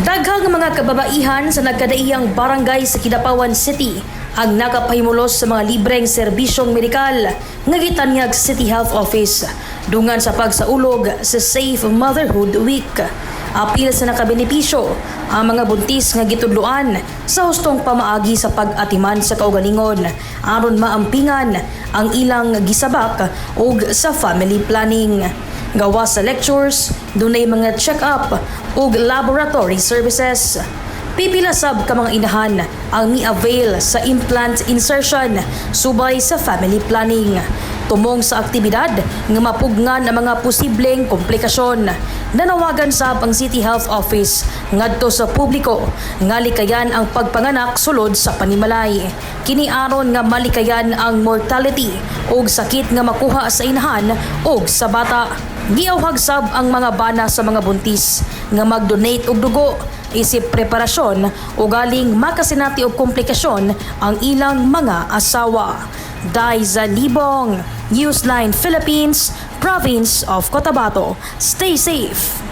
Daghang mga kababaihan sa nagkadaiyang barangay sa Kidapawan City ang nakapahimulos sa mga libreng serbisyong medikal nga gitanyag sa City Health Office dungan sa pagsaulog sa Safe Motherhood Week. Apil sa nakabenepisyo ang mga buntis nga gitudloan sa hustong pamaagi sa pag-atiman sa kaugalingon aron maampingan ang ilang gisabak ug sa family planning. Gawas sa lectures, dunay mga check-up ug laboratory services. Pipila sab ka mga inahan ang mi-avail sa implant insertion subay sa family planning. Tumong sa aktibidad nga mapugngan ang mga posibleng komplikasyon. Nanawagan sab ang City Health Office ngadto sa publiko nga likayan ang pagpanganak sulod sa panimalay. Kini aron nga malikayan ang mortality ug sakit nga makuha sa inahan ug sa bata. Giawhag sab ang mga bana sa mga buntis nga mag-donate og dugo isip preparasyon o galing makasinati og komplikasyon ang ilang mga asawa. Daiza Libong, Newsline Philippines, Province of Cotabato. Stay safe.